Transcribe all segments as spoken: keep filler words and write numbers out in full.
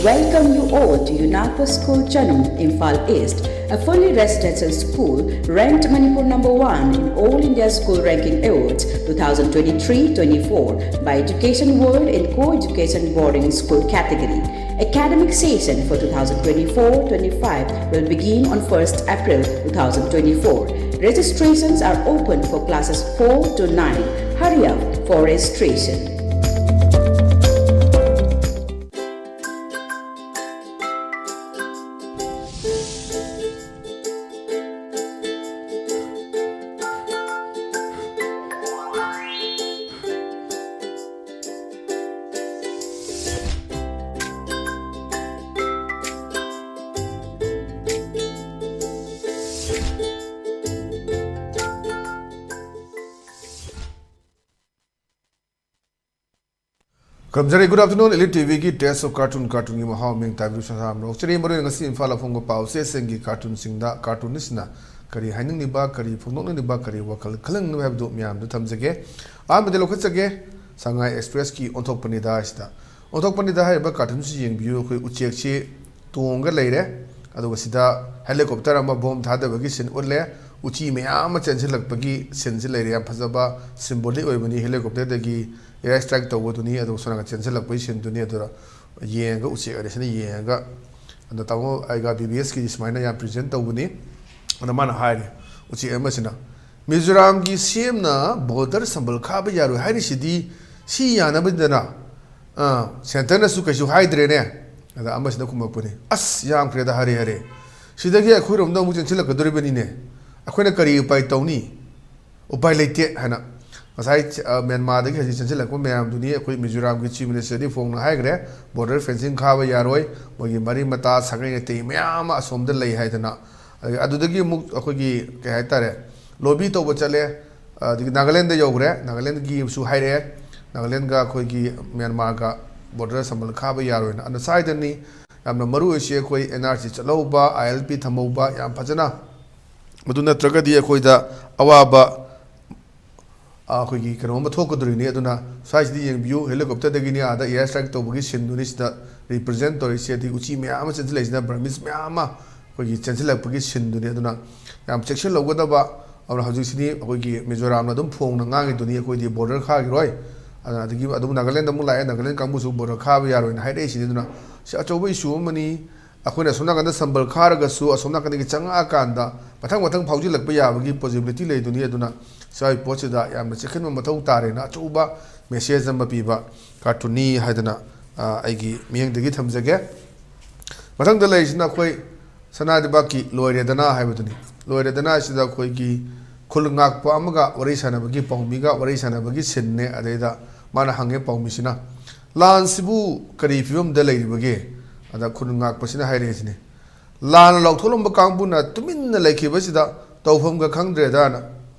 Welcome you all to UNAPO School Chanung, Imphal East, a fully residential school ranked Manipur number one in All India School Ranking Awards two thousand twenty-three twenty-four by Education World in Co-Education Boarding School category. Academic session for twenty twenty-four twenty-five will begin on first April two thousand twenty-four. Registrations are open for classes four to nine. Hurry up for registration. ꯈꯨꯔꯨꯝꯖꯔꯤ꯫ Good afternoon, Elite ꯇꯤꯚꯤꯒꯤ Taste of Cartoon, ꯀꯥꯔꯇꯨꯟꯒꯤ ꯃꯍꯥꯎ ꯃꯤꯡ ꯇꯥꯕꯤꯔꯤꯕ ꯁꯣꯝ ꯁꯥꯝ ꯂꯧꯖꯔꯤ꯫ ꯃꯔꯨꯑꯣꯏꯅ ꯉꯁꯤ ꯏꯝꯐꯥꯜ ꯑꯐꯣꯡꯕ ꯄꯥꯎ ꯆꯦꯁꯤꯡꯒꯤ ꯀꯥꯔꯇꯨꯟꯁꯤꯡꯗ ꯀꯥꯔꯇꯨꯟꯅꯤꯁꯤꯅ ꯀꯔꯤ ꯍꯥꯏꯅꯤꯡꯂꯤꯕ, ꯀꯔꯤ ꯐꯣꯡꯗꯣꯛꯅꯤꯡꯂꯤꯕ, ꯀꯔꯤ ꯋꯥꯈꯜ ꯈꯜꯍꯟꯅꯤꯡꯂꯤꯕ ꯍꯥꯏꯕꯗꯨ ꯃꯌꯥꯝꯗ ꯊꯝꯖꯒꯦ꯫ ꯑꯍꯥꯟꯕꯗ ꯂꯧꯈꯠꯆꯒꯦ, ꯁꯉꯥꯏ ꯑꯦꯛꯁꯄ꯭ꯔꯦꯁꯀꯤ ꯑꯣꯟꯊꯣꯛꯄꯅꯤꯗ ꯍꯥꯏꯁꯤꯗ꯫ ꯑꯣꯟꯊꯣꯛꯄꯅꯤꯗ ꯍꯥꯏꯔꯤꯕ ꯀꯥꯔꯇꯨꯟꯁꯤ ꯌꯦꯡꯕꯤꯌꯨ꯫ ꯑꯩꯈꯣꯏ ꯎꯆꯦꯛꯁꯤ ꯇꯣꯡꯉꯒ ꯂꯩꯔꯦ꯫ ꯑꯗꯨꯒ ꯁꯤꯗ ꯍꯦꯂꯤꯀꯣꯞꯇꯔ ꯑꯃ ꯕꯣꯝ ꯊꯥꯗꯕꯒꯤ ꯁꯤꯟ ꯎꯠꯂꯦ꯫ ꯎꯆꯤ ꯃꯌꯥꯝ ꯑꯃ ꯆꯦꯟꯁꯤꯜꯂꯛꯄꯒꯤ ꯁꯤꯟꯁꯤ ꯂꯩꯔꯦ꯫ ꯌꯥꯝ ꯐꯖꯕ symbolic ꯑꯣꯏꯕꯅꯤ꯫ ꯍꯦꯂꯤꯀꯣꯞꯇꯔꯗꯒꯤ air strike ꯇꯧꯕꯗꯨꯅꯤ, ꯑꯗꯨꯒ ꯁꯣꯝ ꯅꯥꯀꯟ ꯆꯦꯟꯁꯤꯜꯂꯛꯄꯒꯤ ꯁꯤꯟꯗꯨꯅꯤ꯫ ꯑꯗꯨꯗ ꯌꯦꯡꯉꯒ ꯎꯆꯦꯛ ꯑꯅꯤꯁꯤꯅ ꯌꯦꯡꯉꯒ, ꯑꯗ ꯇꯥꯃꯣ ꯑꯩꯒ ꯕꯤ ꯕꯤ ꯑꯦꯁꯀꯤ ꯁꯨꯃꯥꯏꯅ ꯌꯥꯝ present ꯇꯧꯕꯅꯤ꯫ ꯑꯗ ꯃꯥꯅ ꯍꯥꯏꯔꯤ, ꯎꯆꯦꯛ ꯑꯃꯁꯤꯅ, "ꯃꯤꯖꯣꯔꯥꯝꯒꯤ ꯁꯤ ꯑꯦꯝꯅ border ꯁꯝꯕꯜ ꯈꯥꯕ ꯌꯥꯔꯣꯏ ꯍꯥꯏꯔꯤꯁꯤꯗꯤ ꯁꯤ ꯌꯥꯅꯕꯅꯤꯗꯅ, ꯑꯥ, centreꯅꯁꯨ ꯀꯩꯁꯨ ꯍꯥꯏꯗ꯭ꯔꯦꯅꯦ"꯫ ꯑꯗ ꯑꯃꯁꯤꯅ ꯈꯨꯝꯃꯛꯄꯅꯤ, "ꯑꯁ, ꯌꯥꯝꯈ꯭ꯔꯦꯗ, ꯍꯔꯦ ꯍꯔꯦ꯫ ꯁꯤꯗꯒꯤ ꯑꯩꯈꯣꯏꯔꯣꯝꯗ ꯑꯃꯨꯛ ꯆꯦꯟꯁꯤꯜꯂꯛꯀꯗꯣꯔꯤꯕꯅꯤꯅꯦ꯫ ꯑꯩꯈꯣꯏꯅ ꯀꯔꯤ ꯎꯄꯥꯏ ꯇꯧꯅꯤ? ꯎꯄꯥꯏ ꯂꯩꯇꯦ" ꯍꯥꯏꯅ꯫ ꯉꯁꯥꯏ, ꯑ, ꯃ꯭ꯌꯥꯟꯃꯥꯔꯗꯒꯤ ꯍꯧꯖꯤꯛ ꯆꯦꯟꯁꯤꯜꯂꯛꯄ ꯃꯌꯥꯝꯗꯨꯅꯤ꯫ ꯑꯩꯈꯣꯏ ꯃꯤꯖꯣꯔꯥꯝꯒꯤ Chief Ministerꯗꯤ ꯐꯣꯡꯅ ꯍꯥꯏꯈ꯭ꯔꯦ, border fencing ꯈꯥꯕ ꯌꯥꯔꯣꯏ, ꯃꯣꯏꯒꯤ ꯃꯔꯤ ꯃꯇꯥ, ꯁꯥꯒꯩ ꯅꯥꯇꯩ ꯃꯌꯥꯝ ꯑꯃ ꯑꯁꯣꯝꯗ ꯂꯩ ꯍꯥꯏꯗꯅ꯫ ꯑꯗꯒꯤ ꯑꯗꯨꯗꯒꯤ ꯑꯃꯨꯛ ꯑꯩꯈꯣꯏꯒꯤ, ꯀꯩ ꯍꯥꯏꯇꯥꯔꯦ, lobby ꯇꯧꯕ ꯆꯠꯂꯦ, ꯑꯗꯒꯤ ꯅꯥꯒꯥꯂꯦꯟꯗ ꯌꯧꯈ꯭ꯔꯦ, ꯅꯥꯒꯥꯂꯦꯟꯗꯒꯤꯁꯨ ꯍꯥꯏꯔꯛꯑꯦ, ꯅꯥꯒꯥꯂꯦꯟꯒ ꯑꯩꯈꯣꯏꯒꯤ ꯃ꯭ꯌꯥꯟꯃꯥꯔꯒ border ꯁꯝꯕꯜ ꯈꯥꯕ ꯌꯥꯔꯣꯏꯅ꯫ ꯑꯗꯨꯅ ꯁ꯭ꯋꯥꯏꯗꯅꯤ ꯌꯥꯝꯅ ꯃꯔꯨ ꯑꯣꯏꯁꯤ, ꯑꯩꯈꯣꯏ N R C ꯆꯠꯍꯧꯕ, I L P ꯊꯝꯍꯧꯕ, ꯌꯥꯝ ꯐꯖꯅ ꯃꯗꯨ ꯅꯠꯇ꯭ꯔꯒꯗꯤ ꯑꯩꯈꯣꯏꯗ ꯑꯋꯥꯕ, ꯑ, ꯑꯩꯈꯣꯏꯒꯤ ꯀꯩꯅꯣ ꯑꯃ ꯊꯣꯛꯀꯗꯧꯔꯤꯅꯤ꯫ ꯑꯗꯨꯅ ꯁ꯭ꯋꯥꯏꯁꯤꯗꯤ ꯌꯦꯡꯕꯤꯌꯨ, ꯍꯦꯂꯤꯀꯣꯞꯇꯔꯗꯒꯤꯅꯤ ꯑꯥꯗ air strike ꯇꯧꯕꯒꯤ ꯁꯤꯟꯗꯨꯅꯤ꯫ ꯁꯤꯗ ꯔꯤꯄ꯭ꯔꯖꯦꯟ ꯇꯧꯔꯤꯁꯦ, ꯑꯗꯒꯤ ꯎꯆꯤ ꯃꯌꯥꯝ ꯑꯃ ꯆꯦꯟꯁꯤꯜꯂꯛꯏꯁꯤꯅ ꯕꯔꯃꯤꯁ ꯃꯌꯥꯝ ꯑꯃ ꯑꯩꯈꯣꯏꯒꯤ ꯆꯦꯟꯁꯤꯜꯂꯛꯄꯒꯤ ꯁꯤꯟꯗꯨꯅꯤ꯫ ꯑꯗꯨꯅ ꯌꯥꯝ ꯆꯦꯛꯁꯤꯜꯍꯧꯒꯗꯕ꯫ ꯑꯗꯨꯅ ꯍꯧꯖꯤꯛꯁꯤꯗꯤ ꯑꯩꯈꯣꯏꯒꯤ ꯃꯤꯖꯣꯔꯥꯝꯅ ꯑꯗꯨꯝ ꯐꯣꯡꯅ ꯉꯥꯡꯉꯤꯗꯨꯅꯤ, "ꯑꯩꯈꯣꯏꯗꯤ ꯕꯣꯔꯗꯔ ꯈꯥꯈꯤꯔꯣꯏ"꯫ ꯑꯗꯨꯅ ꯑꯗꯒꯤ ꯑꯗꯨꯝ ꯅꯥꯒꯥꯂꯦꯟꯗ ꯑꯃꯨꯛ ꯂꯥꯛꯑꯦ, ꯅꯥꯒꯥꯂꯦꯟ ꯀꯥꯡꯕꯨꯁꯨ ꯕꯣꯔꯗꯔ ꯈꯥꯕ ꯌꯥꯔꯣꯏꯅ ꯍꯥꯏꯔꯛꯏꯁꯤꯅꯤ꯫ ꯑꯗꯨꯅ ꯁꯤ ꯑꯆꯧꯕ ꯏꯁꯨ ꯑꯃꯅꯤ꯫ ꯑꯩꯈꯣꯏꯅ ꯑꯁꯣꯝ ꯅꯥꯀꯟꯗ ꯁꯝꯕꯜ ꯈꯥꯔꯒꯁꯨ ꯑꯁꯣꯝ ꯅꯥꯀꯟꯗꯒꯤ ꯆꯪꯉꯛꯑꯀꯥꯟꯗ ꯃꯊꯪ ꯃꯊꯪ ꯐꯥꯎꯖꯤꯜꯂꯛꯄ ꯌꯥꯕꯒꯤ ꯄꯣꯁꯤꯕꯤꯂꯤꯇꯤ ꯂꯩꯗꯨꯅꯤ꯫ ꯑꯗꯨꯅ ꯁ꯭ꯋꯥꯏ ꯄꯣꯠꯁꯤꯗ ꯌꯥꯝꯅ ꯆꯦꯛꯁꯤꯟꯕ ꯃꯊꯧ ꯇꯥꯔꯦꯅ ꯑꯆꯧꯕ ꯃꯦꯁꯦꯖ ꯑꯃ ꯄꯤꯕ ꯀꯥꯔꯇꯨꯟꯅꯤ ꯍꯥꯏꯗꯅ, ꯑ, ꯑꯩꯒꯤ ꯃꯤꯠꯌꯦꯡꯗꯒꯤ ꯊꯝꯖꯒꯦ꯫ ꯃꯊꯪꯗ ꯂꯩꯔꯤꯁꯤꯅ ꯑꯩꯈꯣꯏ ꯁꯅꯥ ꯂꯩꯕꯥꯛꯀꯤ ꯂꯣꯏꯔꯦꯗꯅ ꯍꯥꯏꯕꯗꯨꯅꯤ꯫ ꯂꯣꯏꯔꯦꯗꯅ ꯍꯥꯏꯁꯤꯗ ꯑꯩꯈꯣꯏꯒꯤ ꯈꯨꯜ ꯉꯥꯛꯄ ꯑꯃꯒ ꯋꯥꯔꯤ ꯁꯥꯟꯅꯕꯒꯤ, ꯄꯥꯎꯃꯤꯒ ꯋꯥꯔꯤ ꯁꯥꯟꯅꯕꯒꯤ ꯁꯤꯟꯅꯦ꯫ ꯑꯗꯩꯗ ꯃꯥꯅ ꯍꯪꯉꯦ ꯄꯥꯎꯃꯤꯁꯤꯅ, "ꯂꯥꯟꯁꯤꯕꯨ ꯀꯔꯤ ꯐꯤꯕꯝꯗ ꯂꯩꯔꯤꯕꯒꯦ?" ꯑꯗ ꯈꯨꯜ ꯉꯥꯛꯄꯁꯤꯅ ꯍꯥꯏꯔꯛꯏꯁꯤꯅꯤ, "ꯂꯥꯟ ꯂꯥꯎꯊꯣꯛꯂꯝꯕ ꯀꯥꯡꯕꯨꯅ ꯇꯨꯃꯤꯟꯅ ꯂꯩꯈꯤꯕꯁꯤꯗ ꯇꯧꯐꯝꯒ ꯈꯪꯗ꯭ꯔꯦꯗꯅ꯫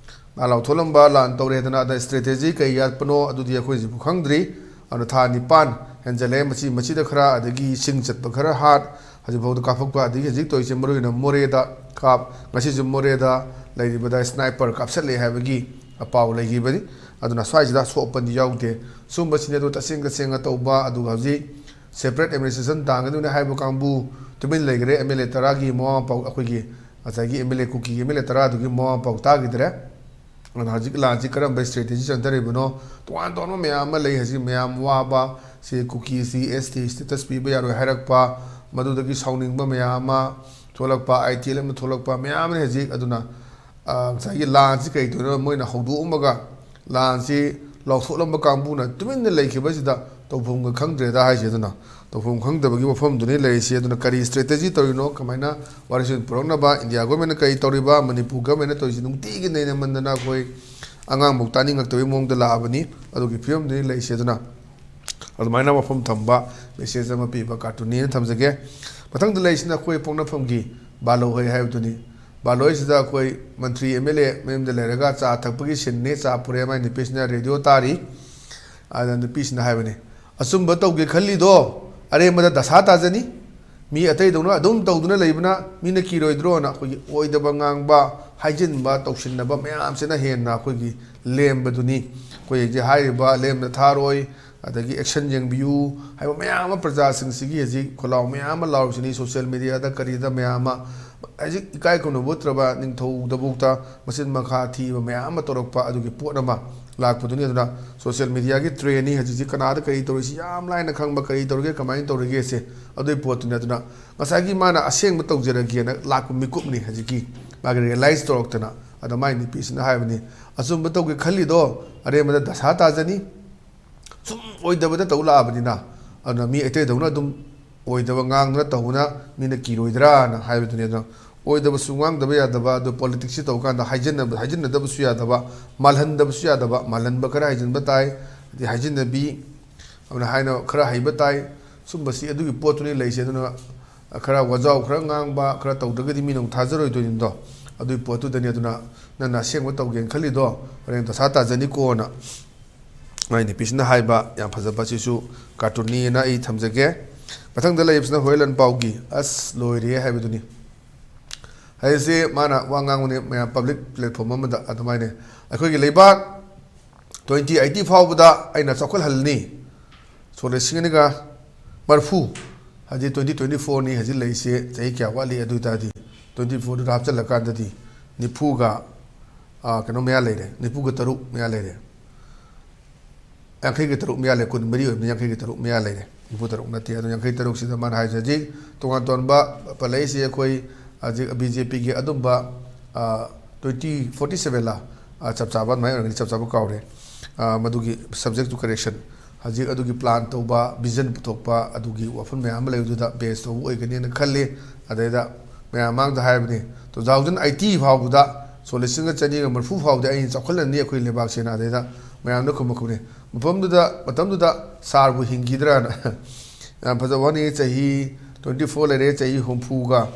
ꯂꯥꯟ ꯂꯥꯎꯊꯣꯛꯂꯝꯕ, ꯂꯥꯟ ꯇꯧꯔꯦꯗꯅ, ꯑꯗ ꯁ꯭ꯇ꯭ꯔꯦꯇꯦꯖꯤ ꯀꯩ ꯌꯥꯠꯄꯅꯣ ꯑꯗꯨꯗꯤ ꯑꯩꯈꯣꯏ ꯍꯧꯖꯤꯛꯐꯥꯎ ꯈꯪꯗ꯭ꯔꯤ꯫ ꯑꯗꯨꯅ ꯊꯥ ꯅꯤꯄꯥꯟ ꯍꯦꯟꯖꯜꯂꯦ, ꯃꯆꯤ ꯃꯆꯤꯗ ꯈꯔ, ꯑꯗꯒꯤ ꯁꯤꯡ ꯆꯠꯄ ꯈꯔ ꯍꯥꯠ, ꯍꯧꯖꯤꯛꯐꯥꯎꯗ ꯀꯥꯞꯊꯣꯛꯄ, ꯑꯗꯒꯤ ꯍꯧꯖꯤꯛ ꯇꯧꯔꯤꯁꯦ ꯃꯔꯨꯑꯣꯏꯅ ꯃꯣꯔꯦꯗ ꯀꯥꯞ, ꯉꯁꯤꯁꯨ ꯃꯣꯔꯦꯗ ꯂꯩꯔꯤꯕꯗ ꯁ꯭ꯅꯥꯏꯄꯔ ꯀꯥꯞꯁꯜꯂꯦ ꯍꯥꯏꯕꯒꯤ ꯄꯥꯎ ꯂꯩꯈꯤꯕꯅꯤ꯫ ꯑꯗꯨꯅ ꯁ꯭ꯋꯥꯏꯁꯤꯗ ꯑꯁꯣꯛ ꯑꯄꯟꯗꯤ ꯌꯥꯎꯗꯦ꯫ ꯁꯨꯝꯕꯁꯤꯅꯤ꯫ ꯑꯗꯨ ꯇꯁꯦꯡ ꯇꯁꯦꯡꯅ ꯇꯧꯕ, ꯑꯗꯨꯒ ꯍꯧꯖꯤꯛ ꯁꯦꯄꯔꯦꯠ ꯑꯦꯗꯃꯤꯅꯤꯁꯇ꯭ꯔꯦꯁꯟ ꯇꯥꯡꯒꯗꯕꯅꯤ ꯍꯥꯏꯕ ꯀꯥꯡꯕꯨ ꯇꯨꯃꯤꯟ ꯂꯩꯈ꯭ꯔꯦ꯫ ꯑꯦꯝ ꯑꯦꯜ ꯑꯦ ꯇꯔꯥꯒꯤ ꯃꯃꯥ ꯃꯄꯥ, ꯑꯩꯈꯣꯏꯒꯤ ꯉꯁꯥꯏꯒꯤ ꯑꯦꯝ ꯑꯦꯜ ꯑꯦ, ꯀꯨꯀꯤꯒꯤ ꯑꯦꯝ ꯑꯦꯜ ꯑꯦ ꯇꯔꯥꯗꯨꯒꯤ ꯃꯃꯥ ꯃꯄꯥ ꯇꯥꯈꯤꯗ꯭ꯔꯦ꯫ ꯑꯗꯨꯅ ꯍꯧꯖꯤꯛ ꯂꯥꯟꯁꯤ ꯀꯔꯝꯕ ꯁ꯭ꯇ꯭ꯔꯦꯇꯦꯖꯤ ꯆꯪꯊꯔꯤꯕꯅꯣ? ꯇꯣꯉꯥꯟ ꯇꯣꯉꯥꯟꯕ ꯃꯌꯥꯝ ꯑꯃ ꯂꯩ꯫ ꯍꯧꯖꯤꯛ ꯃꯌꯥꯝ ꯋꯥꯕ, ꯁꯤ ꯀꯨꯀꯤꯁꯤ ꯑꯦꯁ ꯇꯤ ꯁ꯭ꯇꯦꯇꯁ ꯄꯤꯕ ꯌꯥꯔꯣꯏ ꯍꯥꯏꯔꯛꯄ, ꯃꯗꯨꯗꯒꯤ ꯁꯥꯎꯅꯤꯡꯕ ꯃꯌꯥꯝ ꯑꯃ ꯊꯣꯛꯂꯛꯄ, ꯑꯥꯏ ꯇꯤ ꯑꯦꯜ ꯑꯃ ꯊꯣꯛꯂꯛꯄ ꯃꯌꯥꯝ ꯑꯃ ꯍꯧꯖꯤꯛ꯫ ꯑꯗꯨꯅ, ꯑ, ꯉꯁꯥꯏꯒꯤ ꯂꯥꯟꯁꯤ ꯀꯩ ꯇꯧꯔꯤꯅꯣ ꯃꯣꯏꯅ ꯍꯧꯗꯣꯛꯑꯝꯃꯒ ꯂꯥꯟꯁꯤ ꯂꯥꯎꯊꯣꯛꯂꯝꯕ ꯀꯥꯡꯕꯨꯅ ꯇꯨꯃꯤꯟꯅ ꯂꯩꯈꯤꯕꯁꯤꯗ ꯇꯧꯐꯝꯒ ꯈꯪꯗ꯭ꯔꯦꯗ ꯍꯥꯏꯁꯦ꯫ ꯑꯗꯨꯅ ꯇꯧꯐꯝ ꯈꯪꯗꯕꯒꯤ ꯋꯥꯐꯝꯗꯨꯅꯤ ꯂꯩꯔꯤꯁꯤ꯫ ꯑꯗꯨꯅ ꯀꯔꯤ ꯁ꯭ꯇ꯭ꯔꯦꯇꯦꯖꯤ ꯇꯧꯔꯤꯅꯣ, ꯀꯃꯥꯏꯅ ꯋꯥꯔꯤꯁꯤ ꯄꯨꯔꯛꯅꯕ ꯏꯟꯗꯤꯌꯥ ꯒꯣꯔꯃꯦꯟꯅ ꯀꯔꯤ ꯇꯧꯔꯤꯕ, ꯃꯅꯤꯄꯨꯔ ꯒꯣꯔꯃꯦꯟꯅ ꯇꯧꯔꯤꯁꯤ ꯅꯨꯡꯇꯤꯒꯤ ꯅꯩꯅꯃꯟꯗꯅ ꯑꯩꯈꯣꯏ ꯑꯉꯥꯡꯐꯧ ꯇꯥꯅꯤꯡꯉꯛꯇꯕꯒꯤ ꯃꯑꯣꯡꯗ ꯂꯥꯛꯑꯕꯅꯤ꯫ ꯑꯗꯨꯒꯤ ꯐꯤꯕꯝꯗꯨꯅꯤ ꯂꯩꯔꯤꯁꯤ꯫ ꯑꯗꯨꯅ ꯑꯗꯨꯃꯥꯏꯅ ꯋꯥꯐꯝ ꯊꯝꯕ ꯃꯦꯁꯦꯖ ꯑꯃ ꯄꯤꯕ ꯀꯥꯔꯇꯨꯟꯅꯦꯅ ꯊꯝꯖꯒꯦ꯫ ꯃꯊꯪꯗ ꯂꯩꯔꯤꯁꯤꯅ ꯑꯩꯈꯣꯏ ꯄꯣꯛꯅꯐꯝꯒꯤ ꯕꯥꯂꯣꯍꯣꯏ ꯍꯥꯏꯕꯗꯨꯅꯤ꯫ ꯕꯥꯂꯣꯍꯣꯏꯁꯤꯗ ꯑꯩꯈꯣꯏ ꯃꯟꯇ꯭ꯔꯤ ꯑꯦꯝ ꯑꯦꯜ ꯑꯦ ꯃꯌꯨꯝꯗ ꯂꯩꯔꯒ ꯆꯥ ꯊꯛꯄꯒꯤ ꯁꯤꯟꯅꯤ꯫ ꯆꯥ ꯄꯨꯔꯦ, ꯃꯥꯏ ꯅꯨꯄꯤꯁꯤꯅ ꯔꯦꯗꯤꯑꯣ ꯇꯥꯔꯤ꯫ ꯑꯗ ꯅꯨꯄꯤꯁꯤꯅ ꯍꯥꯏꯕꯅꯤ, "ꯑꯆꯨꯝꯕ ꯇꯧꯒꯦ ꯈꯜꯂꯤꯗꯣ ꯑꯔꯦꯝꯕꯗ ꯗꯁꯥ ꯇꯥꯖꯅꯤ꯫ ꯃꯤ ꯑꯇꯩꯗꯧꯅ ꯑꯗꯨꯝ ꯇꯧꯗꯨꯅ ꯂꯩꯕꯅ ꯃꯤꯅ ꯀꯤꯔꯣꯏꯗ꯭ꯔꯣꯅ?" ꯑꯩꯈꯣꯏꯒꯤ ꯑꯣꯏꯗꯕ ꯉꯥꯡꯕ, ꯍꯥꯏꯖꯤꯟꯕ, ꯇꯧꯁꯤꯟꯅꯕ ꯃꯌꯥꯝꯁꯤꯅ ꯍꯦꯟꯅ ꯑꯩꯈꯣꯏꯒꯤ ꯂꯦꯝꯕꯗꯨꯅꯤ꯫ ꯑꯩꯈꯣꯏ ꯍꯧꯖꯤꯛ ꯍꯥꯏꯔꯤꯕ ꯂꯦꯝꯅ ꯊꯥꯔꯣꯏ, ꯑꯗꯒꯤ action ꯌꯦꯡꯕꯤꯌꯨ ꯍꯥꯏꯕ ꯃꯌꯥꯝ ꯑꯃ ꯄ꯭ꯔꯖꯥꯁꯤꯡꯁꯤꯒꯤ ꯍꯧꯖꯤꯛ ꯈꯣꯜꯂꯥꯎ ꯃꯌꯥꯝ ꯑꯃ ꯂꯥꯎꯔꯤꯁꯤꯅꯤ꯫ Social media ꯗ ꯀꯔꯤꯗ ꯃꯌꯥꯝ ꯑꯃ ꯍꯧꯖꯤꯛ ꯏꯀꯥꯏ ꯈꯨꯝꯅꯕ ꯎꯠꯇ꯭ꯔꯕ ꯅꯤꯡꯊꯧꯗꯐꯥꯎꯗ ꯃꯆꯤꯟ ꯃꯈꯥ ꯊꯤꯕ ꯃꯌꯥꯝ ꯑꯃ ꯇꯧꯔꯛꯄ ꯑꯗꯨꯒꯤ ꯄꯣꯠ ꯑꯃ ꯂꯥꯛꯄꯗꯨꯅꯤ꯫ ꯑꯗꯨꯅ social media ꯒꯤ trend ꯅꯤ ꯍꯧꯖꯤꯛꯁꯤ꯫ ꯀꯅꯥꯗ ꯀꯔꯤ ꯇꯧꯔꯤꯁꯤ ꯌꯥꯝ ꯂꯥꯏꯅ ꯈꯪꯕ, ꯀꯔꯤ ꯇꯧꯔꯤꯒꯦ, ꯀꯃꯥꯏꯅ ꯇꯧꯔꯤꯒꯦꯁꯦ ꯑꯗꯨꯒꯤ ꯄꯣꯠꯇꯨꯅꯤ꯫ ꯑꯗꯨꯅ ꯉꯁꯥꯏꯒꯤ ꯃꯥꯅ ꯑꯁꯦꯡꯕ ꯇꯧꯖꯔꯒꯦꯅ ꯂꯥꯛꯄ ꯃꯤꯀꯨꯞꯅꯤ ꯍꯧꯖꯤꯛꯀꯤ ꯃꯥꯒꯤ realize ꯇꯧꯔꯛꯇꯅ꯫ ꯑꯗ ꯃꯥꯏ ꯅꯨꯄꯤꯁꯤꯅ ꯍꯥꯏꯕꯅꯤ, "ꯑꯆꯨꯝꯕ ꯇꯧꯒꯦ ꯈꯜꯂꯤꯗꯣ ꯑꯔꯦꯝꯕꯗ ꯗꯁꯥ ꯇꯥꯖꯅꯤ, ꯁꯨꯝ ꯑꯣꯏꯗꯕꯗ ꯇꯧ ꯂꯥꯛꯑꯕꯅꯤꯅ, ꯑꯗꯨꯅ ꯃꯤ ꯑꯇꯩꯗꯧꯅ ꯑꯗꯨꯝ ꯑꯣꯏꯗꯕ ꯉꯥꯡꯗꯅ ꯇꯧꯕꯅ ꯃꯤꯅ ꯀꯤꯔꯣꯏꯗ꯭ꯔꯥꯅ" ꯍꯥꯏꯕꯗꯨꯅꯤ꯫ ꯑꯗꯨꯅ ꯑꯣꯏꯗꯕꯁꯨ ꯉꯥꯡꯗꯕ ꯌꯥꯗꯕ, ꯑꯗꯨ politics ꯁꯤ ꯇꯧꯀꯥꯟꯗ ꯍꯥꯏꯖꯟꯅꯕ-, ꯍꯥꯏꯖꯤꯟꯅꯗꯕꯁꯨ ꯌꯥꯗꯕ, ꯃꯥꯜꯍꯟꯗꯕꯁꯨ ꯌꯥꯗꯕ, ꯃꯥꯜꯍꯟꯕ ꯈꯔ ꯍꯩꯖꯤꯟꯕ ꯇꯥꯏ, ꯑꯗꯩ ꯍꯥꯏꯖꯤꯟꯅꯕꯤ ꯑꯗꯨꯅ ꯍꯥꯏꯅ ꯈꯔ ꯍꯩꯕ ꯇꯥꯏ꯫ ꯁꯨꯝꯕꯁꯤ ꯑꯗꯨꯒꯤ ꯄꯣꯠꯇꯨꯅꯤ ꯂꯩꯁꯦ꯫ ꯑꯗꯨꯅ ꯈꯔ ꯋꯥꯖꯥꯎ ꯈꯔ ꯉꯥꯡꯕ ꯈꯔ ꯇꯧꯗ꯭ꯔꯒꯗꯤ ꯃꯤꯅ ꯑꯃꯨꯛ ꯊꯥꯖꯔꯣꯏꯗꯣꯏꯅꯤꯗꯣ꯫ ꯑꯗꯨꯒꯤ ꯄꯣꯠꯇꯨꯗꯅꯤ꯫ ꯑꯗꯨꯅ ꯅꯪꯅ ꯑꯁꯦꯡꯕ ꯇꯧꯒꯦꯅ ꯈꯜꯂꯤꯗꯣ ꯍꯣꯔꯦꯟ ꯗꯁꯥ ꯇꯥꯖꯅꯤꯀꯣꯅ ꯃꯥꯏ ꯅꯨꯄꯤꯁꯤꯅ ꯍꯥꯏꯕ ꯌꯥꯝ ꯐꯖꯕ꯫ ꯁꯤꯁꯨ cartoon ꯅꯤꯅ ꯑꯩ ꯊꯝꯖꯒꯦ꯫ ꯃꯊꯪꯗ ꯂꯩꯔꯤꯕꯁꯤꯅ ꯍꯣꯏ ꯂꯟꯄꯥꯎꯒꯤ "ꯑꯁ ꯂꯣꯏꯔꯦ" ꯍꯥꯏꯕꯗꯨꯅꯤ꯫ ꯍꯥꯏꯔꯤꯁꯦ ꯃꯥꯅ ꯋꯥ ꯉꯥꯡꯕꯅꯦ ꯃꯌꯥꯝ public platform ꯑꯃꯗ꯫ ꯑꯗꯨꯃꯥꯏꯅ ꯑꯩꯈꯣꯏꯒꯤ ꯂꯩꯕꯥꯛ twenty eighty ꯐꯥꯎꯕꯗ ꯑꯩꯅ ꯆꯥꯎꯈꯠꯍꯜꯂꯅꯤ꯫ ꯁꯣꯛ ꯂꯤꯁꯤꯡ ꯑꯅꯤꯒ ꯃꯔꯤꯐꯨ, ꯍꯧꯖꯤꯛ twenty twenty four ꯅꯤ ꯍꯧꯖꯤꯛ ꯂꯩꯔꯤꯁꯦ꯫ ꯆꯍꯤ ꯀꯌꯥ ꯋꯥꯠꯂꯤ? ꯑꯗꯨ ꯑꯣꯏ ꯇꯥꯔꯗꯤ twenty four ꯗꯨꯗ ꯍꯥꯞꯆꯤꯜꯂꯀꯥꯟꯗꯗꯤ ꯅꯤꯐꯨꯒ, ꯑꯥ, ꯀꯩꯅꯣ ꯃꯌꯥ ꯂꯩꯔꯦ, ꯅꯤꯐꯨꯒ ꯇꯔꯨꯛ ꯃꯌꯥ ꯂꯩꯔꯦ, ꯌꯥꯡꯈꯩꯒ ꯇꯔꯨꯛ ꯃꯌꯥ ꯂꯩꯔꯦ꯫ ꯀꯨꯟꯃꯔꯤ ꯑꯣꯏꯕꯅꯤ, ꯌꯌꯥꯡꯈꯩꯒ ꯇꯔꯨꯛ ꯃꯌꯥ ꯂꯩꯔꯦ, ꯅꯤꯐꯨ ꯇꯔꯨꯛ ꯅꯠꯇꯦ꯫ ꯑꯗꯣ ꯌꯥꯡꯈꯩ ꯇꯔꯨꯛꯁꯤꯗ ꯃꯥꯅ ꯍꯥꯏꯁꯦ ꯍꯧꯖꯤꯛ ꯇꯣꯉꯥꯟ ꯇꯣꯉꯥꯟꯕ ꯄꯜꯂꯛꯏꯁꯦ ꯑꯩꯈꯣꯏ ꯍꯧꯖꯤꯛ B J P ꯒꯤ ꯑꯗꯨꯝꯕ, ꯑꯥ, twenty forty seven ꯂꯥ, ꯑꯥ, ꯆꯞ ꯆꯥꯕ ꯑꯗꯨꯃꯥꯏꯅ ꯑꯣꯏꯔꯝꯒꯅꯤ, ꯆꯞ ꯆꯥꯕ ꯀꯥꯎꯔꯦ꯫ ꯑꯥ, ꯃꯗꯨꯒꯤ subject to correction꯫ ꯍꯧꯖꯤꯛ ꯑꯗꯨꯒꯤ plan ꯇꯧꯕ, vision ꯄꯨꯊꯣꯛꯄ, ꯑꯗꯨꯒꯤ ꯋꯥꯐꯝ ꯃꯌꯥꯝ ꯑꯃ ꯂꯩꯕꯗꯨꯗ base ꯇꯧꯕ ꯑꯣꯏꯒꯅꯤꯅ ꯈꯜꯂꯤ꯫ ꯑꯗꯩꯗ ꯃꯌꯥꯝ ꯃꯥꯡꯗ ꯍꯥꯏꯕꯅꯤ, two thousand eighty ꯐꯥꯎꯕꯗ, ꯁꯣꯛ ꯂꯤꯁꯤꯡ ꯑꯃ ꯆꯅꯤꯒ ꯃꯔꯤꯐꯨ ꯐꯥꯎꯗꯤ ꯑꯩꯅ ꯆꯥꯎꯈꯠꯍꯟꯅꯤ ꯑꯩꯈꯣꯏ ꯂꯩꯕꯥꯛꯁꯦꯅ꯫ ꯑꯗꯩꯗ ꯃꯌꯥꯝꯅ ꯈꯨꯝꯃꯛꯄꯅꯤ꯫ ꯃꯐꯝꯗꯨꯗ, ꯃꯇꯝꯗꯨꯗ ꯁꯥꯔꯕꯨ ꯍꯤꯡꯈꯤꯗ꯭ꯔꯥꯅ꯫ ꯌꯥꯝ ꯐꯖꯕ ꯋꯥꯅꯤ꯫ ꯆꯍꯤ twenty four ꯂꯩꯔꯦ, ꯆꯍꯤ ꯍꯨꯝꯐꯨꯒ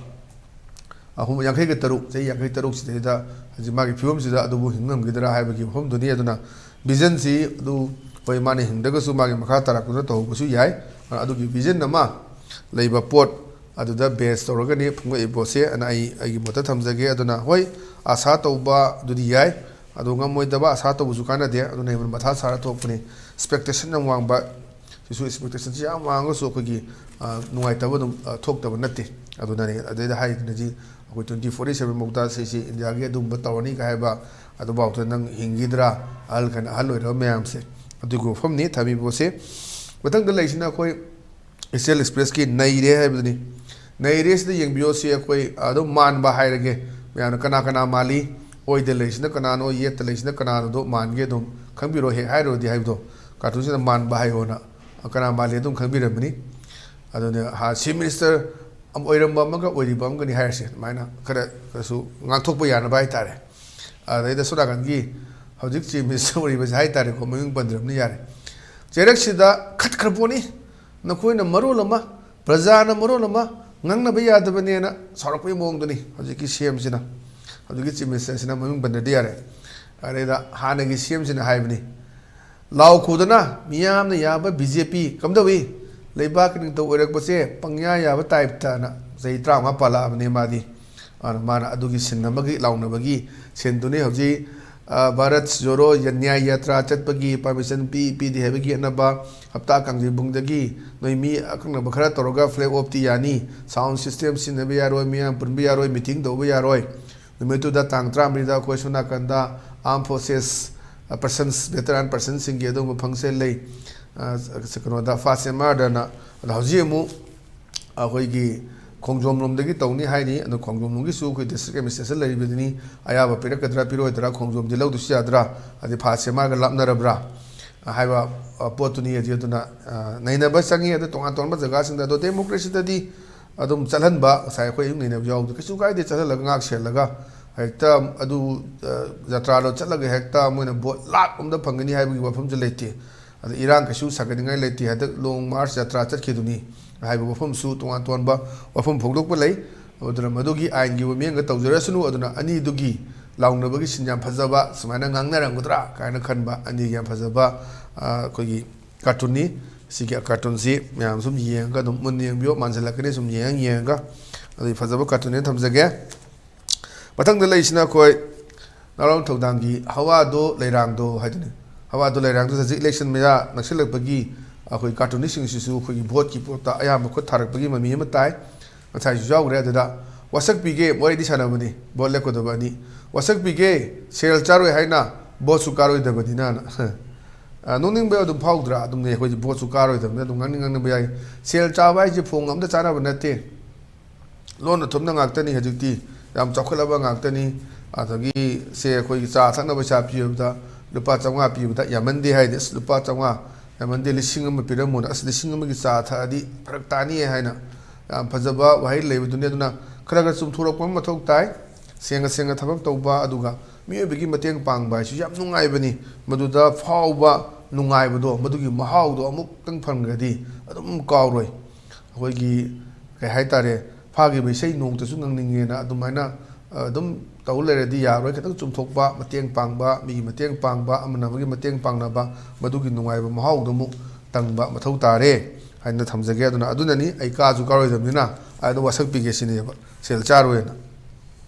ꯑꯍꯨꯝ, ꯌꯥꯡꯈꯩꯒ ꯇꯔꯨꯛ, ꯆꯍꯤ ꯌꯥꯡꯈꯩ ꯇꯔꯨꯛ ꯁꯤꯗꯩꯗ ꯍꯧꯖꯤꯛ ꯃꯥꯒꯤ ꯐꯤꯕꯝꯁꯤꯗ ꯑꯗꯨꯕꯨ ꯍꯤꯡꯉꯝꯈꯤꯗ꯭ꯔꯥ ꯍꯥꯏꯕꯒꯤ ꯃꯐꯝꯗꯨꯅꯤ꯫ ꯑꯗꯨꯅ vision ꯁꯤ ꯑꯗꯨ, ꯍꯣꯏ, ꯃꯥꯅ ꯍꯤꯡꯗ꯭ꯔꯒꯁꯨ ꯃꯥꯒꯤ ꯃꯈꯥ ꯇꯥꯔꯛꯄꯗꯨꯅ ꯇꯧꯍꯧꯕꯁꯨ ꯌꯥꯏ꯫ ꯑꯗꯨꯒꯤ vision ꯑꯃ ꯂꯩꯕ ꯄꯣꯠ ꯑꯗꯨꯗ base ꯇꯧꯔꯒꯅꯤ ꯐꯣꯡꯉꯛꯏ ꯄꯣꯠꯁꯦ ꯑꯅ ꯑꯩ ꯑꯩꯒꯤ ꯃꯣꯠꯇ ꯊꯝꯖꯒꯦ꯫ ꯑꯗꯨꯅ ꯍꯣꯏ, ꯑꯁꯥ ꯇꯧꯕ ꯑꯗꯨꯗꯤ ꯌꯥꯏ, ꯑꯗꯣ ꯉꯝꯃꯣꯏꯗꯕ ꯑꯁꯥ ꯇꯧꯕꯁꯨ ꯀꯥꯟꯅꯗꯦ꯫ ꯑꯗꯨꯅ ꯍꯦꯟꯅ ꯃꯊꯥ ꯁꯥꯔ ꯊꯣꯛꯄꯅꯤ꯫ ꯑꯦꯛꯁꯄꯦꯛꯇꯦꯁꯟ ꯌꯥꯝ ꯋꯥꯡꯕ ꯁꯤꯁꯨ, ꯑꯦꯛꯁꯄꯦꯛꯇꯦꯁꯟꯁꯤ ꯌꯥꯝ ꯋꯥꯡꯉꯒꯁꯨ ꯑꯩꯈꯣꯏꯒꯤ, ꯑ, ꯅꯨꯡꯉꯥꯏꯇꯕ ꯑꯗꯨꯝ, ꯑ, ꯊꯣꯛꯇꯕ ꯅꯠꯇꯦ꯫ ꯑꯗꯨꯅꯅꯦ ꯑꯗꯩꯗ ꯍꯥꯏꯔꯤꯗꯨꯅꯗꯤ ꯑꯩꯈꯣꯏ twenty forty seven ꯐꯥꯎꯗ ꯁꯤꯁꯤ ꯏꯟꯗꯤꯌꯥꯒꯤ ꯑꯗꯨꯒꯨꯝꯕ ꯇꯧꯔꯅꯤ ꯀꯥꯏ ꯍꯥꯏꯕ ꯑꯗꯨꯐꯥꯎꯗ ꯅꯪ ꯍꯤꯡꯈꯤꯗ꯭ꯔꯥ? ꯑꯍꯜ ꯈꯟ-, ꯑꯍꯜ ꯑꯣꯏꯔꯕ ꯃꯌꯥꯝꯁꯦ꯫ ꯑꯗꯨꯒꯤ ꯋꯥꯐꯝꯅꯤ ꯊꯝꯃꯤꯕ ꯄꯣꯠꯁꯦ꯫ ꯃꯊꯪꯗ ꯂꯩꯁꯤꯅ ꯑꯩꯈꯣꯏ ꯏꯁꯇꯦꯜ ꯑꯦꯛꯁꯄ꯭ꯔꯦꯁꯀꯤ ꯅꯩꯔꯦ ꯍꯥꯏꯕꯗꯨꯅꯤ꯫ ꯅꯩꯔꯦꯁꯤꯗ ꯌꯦꯡꯕꯤꯌꯣ꯫ ꯁꯤ ꯑꯩꯈꯣꯏ ꯑꯗꯨꯝ ꯃꯥꯟꯕ ꯍꯥꯏꯔꯒꯦ꯫ ꯃꯌꯥꯝꯅ ꯀꯅꯥ ꯀꯅꯥ ꯃꯥꯜꯂꯤ? ꯑꯣꯏꯗ ꯂꯩꯔꯤꯁꯤꯅ ꯀꯅꯥꯅꯣ, ꯌꯦꯠꯇ ꯂꯩꯔꯤꯁꯤꯅ ꯀꯅꯥꯅꯣꯗꯣ ꯃꯥꯟꯒꯦ ꯑꯗꯨꯝ ꯈꯪꯕꯤꯔꯣ꯫ ꯍꯦꯛ ꯍꯥꯏꯔꯨꯔꯗꯤ ꯍꯥꯏꯕꯗꯣ, ꯀꯥꯔꯇꯨꯟꯁꯤꯗ ꯃꯥꯟꯕ ꯍꯥꯏꯌꯣꯅ ꯀꯅꯥ ꯃꯥꯜꯂꯤ ꯑꯗꯨꯝ ꯈꯪꯕꯤꯔꯝꯃꯅꯤ꯫ ꯑꯗꯨꯅ ꯍꯥ-, ꯆꯤꯐ ꯃꯤꯅꯤꯁꯇꯔ ꯑꯃ ꯑꯣꯏꯔꯝꯕ ꯑꯃꯒ ꯑꯣꯏꯔꯤꯕ ꯑꯃꯒꯅꯤ ꯍꯥꯏꯔꯁꯦ, ꯑꯗꯨꯃꯥꯏꯅ ꯈꯔ ꯈꯔꯁꯨ ꯉꯥꯡꯊꯣꯛꯄ ꯌꯥꯅꯕ ꯍꯥꯏꯇꯥꯔꯦ꯫ ꯑꯗꯩꯗ ꯁꯣꯝ ꯅꯥꯀꯟꯒꯤ ꯍꯧꯖꯤꯛ ꯆꯤꯐ ꯃꯤꯅꯤꯁꯇꯔ ꯑꯣꯏꯔꯤꯕꯁꯦ ꯍꯥꯏꯇꯥꯔꯦꯀꯣ, ꯃꯃꯤꯡ ꯄꯟꯗ꯭ꯔꯕꯅꯤ ꯌꯥꯔꯦ꯫ ꯆꯩꯔꯛꯁꯤꯗ ꯈꯠꯈ꯭ꯔ ꯄꯣꯠꯅꯤ꯫ ꯅꯈꯣꯏꯅ ꯃꯔꯣꯜ ꯑꯃ, ꯄ꯭ꯔꯖꯥꯅ ꯃꯔꯣꯜ ꯑꯃ, ꯉꯥꯡꯅꯕ ꯌꯥꯗꯕꯅꯦꯅ ꯁꯥꯎꯔꯛꯄꯒꯤ ꯃꯑꯣꯡꯗꯨꯅꯤ ꯍꯧꯖꯤꯛꯀꯤ ꯁꯤ ꯑꯦꯝꯁꯤꯅ, ꯍꯧꯖꯤꯛꯀꯤ ꯆꯤꯐ ꯃꯤꯅꯤꯁꯇꯔꯁꯤꯅ꯫ ꯃꯃꯤꯡ ꯄꯟꯗ꯭ꯔꯗꯤ ꯌꯥꯔꯦ꯫ ꯑꯗꯩꯗ ꯍꯥꯟꯅꯒꯤ ꯁꯤ ꯑꯦꯝꯁꯤꯅ ꯍꯥꯏꯕꯅꯤ, ꯂꯥꯎ ꯈꯨꯗꯅ ꯃꯤꯌꯥꯝꯅ ꯌꯥꯕ ꯕꯤ ꯖꯦ ꯄꯤ ꯀꯝꯗꯧꯏ? ꯂꯩꯕꯥꯛꯀꯤ ꯅꯤꯡꯊꯧ ꯑꯣꯏꯔꯛꯄꯁꯦ ꯄꯪꯌꯥ ꯌꯥꯕ ꯇꯥꯏꯞꯇꯅ ꯆꯍꯤ ꯇꯔꯥꯃꯉꯥ ꯄꯥꯜꯂꯛꯑꯕꯅꯦ ꯃꯥꯗꯤ꯫ ꯑꯗꯨꯅ ꯃꯥꯅ ꯑꯗꯨꯒꯤ ꯁꯤꯟ ꯑꯃꯒꯤ ꯂꯥꯎꯅꯕꯒꯤ ꯁꯤꯟꯗꯨꯅꯤ ꯍꯧꯖꯤꯛ, ꯑ, ꯚꯥꯔꯠ ꯖꯣꯔꯣ ꯅ꯭ꯌꯥꯏ ꯌꯥꯇ꯭ꯔꯥ ꯆꯠꯄꯒꯤ ꯄꯥꯔꯃꯤꯁꯟ ꯄꯤ, ꯄꯤꯗꯦ ꯍꯥꯏꯕꯒꯤ ꯌꯦꯠꯅꯕ, ꯍꯞꯇꯥ ꯀꯥꯡꯖꯩꯕꯨꯡꯗꯒꯤ ꯅꯣꯏ ꯃꯤ ꯑꯀꯛꯅꯕ ꯈꯔ ꯇꯧꯔꯒ ꯐ꯭ꯂꯦꯛ ꯑꯣꯐꯇꯤ ꯌꯥꯅꯤ, ꯁꯥꯎꯟ ꯁꯤꯁꯇꯦꯝ ꯁꯤꯖꯤꯟꯅꯕ ꯌꯥꯔꯣꯏ, ꯃꯤꯌꯥꯝ ꯄꯨꯟꯕ ꯌꯥꯔꯣꯏ, ꯃꯤꯇꯤꯡ ꯇꯧꯕ ꯌꯥꯔꯣꯏ꯫ ꯅꯨꯃꯤꯠꯇꯨꯗ ꯇꯥꯡ ꯇꯔꯥꯃꯔꯤꯗ ꯑꯩꯈꯣꯏ ꯁꯣꯝ ꯅꯥꯀꯟꯗ ꯑꯥꯔꯝ ꯐꯣꯔꯁꯦꯁ ꯄꯔꯁꯟꯁ, ꯚꯦꯇꯔꯥꯟ ꯄꯔꯁꯟꯁꯤꯡꯒꯤ ꯑꯗꯨꯒꯨꯝꯕ ꯐꯪꯁꯟ ꯂꯩ, ꯑ, ꯀꯩꯅꯣꯗ, ꯐꯥꯁ ꯑꯦꯝ ꯑꯥꯔꯗꯅ꯫ ꯑꯗꯣ ꯍꯧꯖꯤꯛ ꯑꯃꯨꯛ ꯑꯩꯈꯣꯏꯒꯤ ꯈꯣꯡꯖꯣꯝ ꯂꯣꯝꯗꯒꯤ ꯇꯧꯅꯤ ꯍꯥꯏꯔꯤ꯫ ꯑꯗꯣ ꯈꯣꯡꯖꯣꯝ ꯂꯣꯝꯒꯤꯁꯨ ꯑꯩꯈꯣꯏ ꯗꯤꯁꯇ꯭ꯔꯤꯛ ꯑꯦꯗꯃꯤꯅꯤꯁꯇ꯭ꯔꯦꯁꯟ ꯂꯩꯔꯤꯕꯗꯨꯅꯤ, ꯑꯌꯥꯕ ꯄꯤꯔꯛꯀꯗ꯭ꯔꯥ ꯄꯤꯔꯣꯏꯗ꯭ꯔꯥ, ꯈꯣꯡꯖꯣꯝꯗꯤ ꯂꯧꯗꯁꯨ ꯌꯥꯗ꯭ꯔꯥ, ꯑꯗꯩ ꯐꯥꯁ ꯑꯦꯝ ꯑꯥꯔꯒ ꯂꯥꯞꯅꯔꯕ꯭ꯔꯥ ꯍꯥꯏꯕ, ꯑ, ꯄꯣꯠꯇꯨꯅꯤ꯫ ꯑꯗꯨ, ꯑꯗꯨꯅ, ꯑ, ꯅꯩꯅꯕ ꯆꯪꯉꯤ꯫ ꯑꯗꯨ ꯇꯣꯉꯥꯟ ꯇꯣꯉꯥꯟꯕ ꯖꯒꯥꯁꯤꯡꯗ, ꯑꯗꯣ ꯗꯦꯃꯣꯀ꯭ꯔꯦꯁꯤꯗꯗꯤ ꯑꯗꯨꯝ ꯆꯠꯍꯟꯕ, ꯉꯁꯥꯏ ꯑꯩꯈꯣꯏ ꯑꯌꯨꯛ ꯅꯩꯅꯕ ꯌꯥꯎꯕꯗꯣ ꯀꯩꯁꯨ ꯀꯥꯏꯗꯦ, ꯆꯠꯍꯜꯂꯒ ꯉꯥꯛ ꯁꯦꯜꯂꯒ ꯍꯦꯛꯇ ꯑꯗꯨ, ꯑ, ꯖꯇ꯭ꯔꯥꯗꯣ ꯆꯠꯂꯒ ꯍꯦꯛꯇ ꯃꯣꯏꯅ ꯚꯣꯠ ꯂꯥꯛ ꯑꯃꯗ ꯐꯪꯒꯅꯤ ꯍꯥꯏꯕꯒꯤ ꯋꯥꯐꯝꯁꯨ ꯂꯩꯇꯦ꯫ ꯑꯗ ꯏꯔꯥꯡ ꯀꯩꯁꯨ ꯁꯥꯒꯠꯅꯤꯡꯉꯥꯏ ꯂꯩꯇꯦ꯫ ꯍꯟꯗꯛ ꯂꯣꯡ ꯃꯥꯔꯆ ꯖꯇ꯭ꯔꯥ ꯆꯠꯈꯤꯗꯨꯅꯤ ꯍꯥꯏꯕ ꯋꯥꯐꯝꯁꯨ ꯇꯣꯉꯥꯟ ꯇꯣꯉꯥꯟꯕ ꯋꯥꯐꯝ ꯐꯣꯡꯗꯣꯛꯄ ꯂꯩ꯫ ꯑꯗꯨꯅ ꯃꯗꯨꯒꯤ ꯑꯥꯏꯟꯒꯤ ꯑꯣꯏꯕ ꯃꯤꯠꯌꯦꯡꯗ ꯇꯧꯖꯔꯁꯅꯨ꯫ ꯑꯗꯨꯅ ꯑꯅꯤꯗꯨꯒꯤ ꯂꯥꯎꯅꯕꯒꯤ ꯁꯤꯟ ꯌꯥꯝ ꯐꯖꯕ, ꯁꯨꯃꯥꯏꯅ ꯉꯥꯡꯅꯔꯝꯒꯗ꯭ꯔꯥ ꯀꯥꯏꯅ ꯈꯟꯕ ꯑꯅꯤꯒꯤ ꯌꯥꯝ ꯐꯖꯕ, ꯑ, ꯑꯩꯈꯣꯏꯒꯤ ꯀꯥꯔꯇꯨꯟꯅꯤ꯫ ꯁꯤꯒꯤ ꯀꯥꯔꯇꯨꯟꯁꯤ ꯃꯌꯥꯝ ꯁꯨꯝ ꯌꯦꯡꯉꯒ ꯑꯗꯨꯝ ꯃꯨꯟꯅ ꯌꯦꯡꯕꯤꯌꯨ, ꯃꯥꯟꯁꯤꯜꯂꯛꯀꯅꯤ ꯁꯨꯝ ꯌꯦꯡꯉ ꯌꯦꯡꯉꯒ꯫ ꯑꯗꯨꯒꯤ ꯐꯖꯕ ꯀꯥꯔꯇꯨꯟꯅꯦꯅ ꯊꯝꯖꯒꯦ꯫ ꯃꯊꯪꯗ ꯂꯩꯔꯤꯁꯤꯅ ꯑꯩꯈꯣꯏ, ꯅꯥꯎꯔꯦꯝ ꯊꯧꯗꯥꯝꯒꯤ ꯍꯋꯥꯗꯣ ꯂꯩꯔꯥꯡꯗꯣ ꯍꯥꯏꯗꯨꯅꯤ꯫ ꯍꯋꯥꯗꯣ ꯂꯩꯔꯥꯡꯗꯣ ꯍꯧꯖꯤꯛ ꯏꯂꯦꯛꯁꯟ ꯃꯌꯥ ꯅꯛꯁꯤꯜꯂꯛꯄꯒꯤ ꯑꯩꯈꯣꯏ ꯀꯥꯔꯇꯨꯅꯤꯁꯁꯤꯡꯁꯤꯁꯨ ꯑꯩꯈꯣꯏꯒꯤ ꯚꯣꯠꯀꯤ ꯄꯣꯠꯇ ꯑꯌꯥꯝꯕ ꯈꯨꯠ ꯊꯥꯔꯛꯄꯒꯤ ꯃꯃꯤ ꯑꯃ ꯇꯥꯏ꯫ ꯉꯁꯥꯏꯁꯨ ꯌꯥꯎꯈ꯭ꯔꯦ꯫ ꯑꯗꯨꯗ ꯋꯥꯁꯛꯄꯤꯒꯦ, ꯋꯥꯔꯤꯗꯤ ꯁꯥꯟꯅꯕꯅꯤ, ꯚꯣꯠ ꯂꯦꯞꯀꯗꯕ ꯑꯅꯤ, ꯋꯥꯁꯛꯄꯤꯒꯦ, ꯁꯦꯜ ꯆꯥꯔꯣꯏ ꯍꯥꯏꯅ ꯚꯣꯠꯁꯨ ꯀꯥꯔꯣꯏꯗꯕꯅꯤꯅꯅ꯫ ꯑ, ꯅꯣꯛꯅꯤꯡꯕ ꯑꯗꯨꯝ ꯐꯥꯎꯗ꯭ꯔꯥ? ꯑꯗꯨꯝꯅꯦ, ꯑꯩꯈꯣꯏꯁꯦ ꯚꯣꯠꯁꯨ ꯀꯥꯔꯣꯏꯗꯕꯅꯤꯅ ꯑꯗꯨꯝ ꯉꯥꯡꯅꯤꯡ ꯉꯥꯡꯅꯤꯡꯕ ꯌꯥꯏ꯫ ꯁꯦꯜ ꯆꯥꯕ ꯍꯥꯏꯁꯦ ꯐꯣꯡ ꯑꯝꯇ ꯆꯥꯅꯕ ꯅꯠꯇꯦ꯫ ꯂꯣꯟꯅ ꯊꯨꯞꯅ ꯉꯥꯛꯇꯅꯤ꯫ ꯍꯧꯖꯤꯛꯇꯤ ꯌꯥꯝ ꯆꯥꯎꯈꯠꯂꯕ ꯉꯥꯛꯇꯅꯤ꯫ ꯑꯗꯒꯤ ꯁꯦ, ꯑꯩꯈꯣꯏꯒꯤ ꯆꯥ ꯊꯛꯅꯕ ꯄꯩꯁꯥ ꯄꯤꯕꯗ ꯂꯨꯄꯥ ꯆꯥꯝꯃꯉꯥ ꯄꯤꯕꯗ ꯌꯥꯝꯃꯟꯗꯦ ꯍꯥꯏꯗꯤ, "ꯑꯁ, ꯂꯨꯄꯥ ꯆꯥꯝꯃꯉꯥ ꯌꯥꯝꯃꯟꯗꯦ, ꯂꯤꯁꯤꯡ ꯑꯃ ꯄꯤꯔꯝꯃꯣꯅ, ꯑꯁ, ꯂꯤꯁꯤꯡ ꯑꯃꯒꯤ ꯆꯥ ꯊꯛꯑꯗꯤ ꯐꯔꯛ ꯇꯥꯅꯤꯌꯦ" ꯍꯥꯏꯅ ꯌꯥꯝ ꯐꯖꯕ ꯋꯥꯍꯩ ꯂꯩꯕꯗꯨꯅꯤ꯫ ꯑꯗꯨꯅ ꯈꯔ ꯈꯔ ꯆꯨꯝꯊꯣꯔꯛꯄ ꯑꯃ ꯃꯊꯧ ꯇꯥꯏ꯫ ꯁꯦꯡꯅ ꯁꯦꯡꯅ ꯊꯕꯛ ꯇꯧꯕ, ꯑꯗꯨꯒ ꯃꯤꯑꯣꯏꯕꯒꯤ ꯃꯇꯦꯡ ꯄꯥꯡꯕ ꯍꯥꯏꯁꯤ ꯌꯥꯝ ꯅꯨꯡꯉꯥꯏꯕꯅꯤ꯫ ꯃꯗꯨꯗ ꯐꯥꯎꯕ ꯅꯨꯡꯉꯥꯏꯕꯗꯣ, ꯃꯗꯨꯒꯤ ꯃꯍꯥꯎꯗꯣ ꯑꯃꯨꯛꯇꯪ ꯐꯪꯈ꯭ꯔꯗꯤ ꯑꯗꯨꯝ ꯀꯥꯎꯔꯣꯏ꯫ ꯑꯩꯈꯣꯏꯒꯤ, ꯀꯩ ꯍꯥꯏꯇꯥꯔꯦ, ꯐꯥꯈꯤꯕ ꯏꯁꯩ ꯅꯣꯡꯇꯁꯨ ꯉꯪꯅꯤꯡꯉꯦꯅ ꯑꯗꯨꯃꯥꯏꯅ, ꯑ, ꯑꯗꯨꯝ ꯇꯧ ꯂꯩꯔꯗꯤ ꯌꯥꯔꯣꯏ꯫ ꯈꯤꯇꯪ ꯆꯨꯝꯊꯣꯛꯄ, ꯃꯇꯦꯡ ꯄꯥꯡꯕ, ꯃꯤꯒꯤ ꯃꯇꯦꯡ ꯄꯥꯡꯕ, ꯑꯃꯅ ꯑꯃꯒꯤ ꯃꯇꯦꯡ ꯄꯥꯡꯅꯕ, ꯃꯗꯨꯒꯤ ꯅꯨꯡꯉꯥꯏꯕ ꯃꯍꯥꯎꯗꯨ ꯑꯃꯨꯛ ꯇꯪꯕ ꯃꯊꯧ ꯇꯥꯔꯦ ꯍꯥꯏꯅ ꯊꯝꯖꯒꯦ꯫ ꯑꯗꯨꯅ, ꯑꯗꯨꯅꯅꯤ ꯑꯩ ꯀꯥꯁꯨ ꯀꯥꯔꯣꯏꯗꯕꯅꯤꯅ ꯑꯗꯨ ꯋꯥꯁꯛꯄꯤꯒꯦ ꯁꯤꯅꯦꯕ, ꯁꯦꯜ ꯆꯥꯔꯣꯏꯅ꯫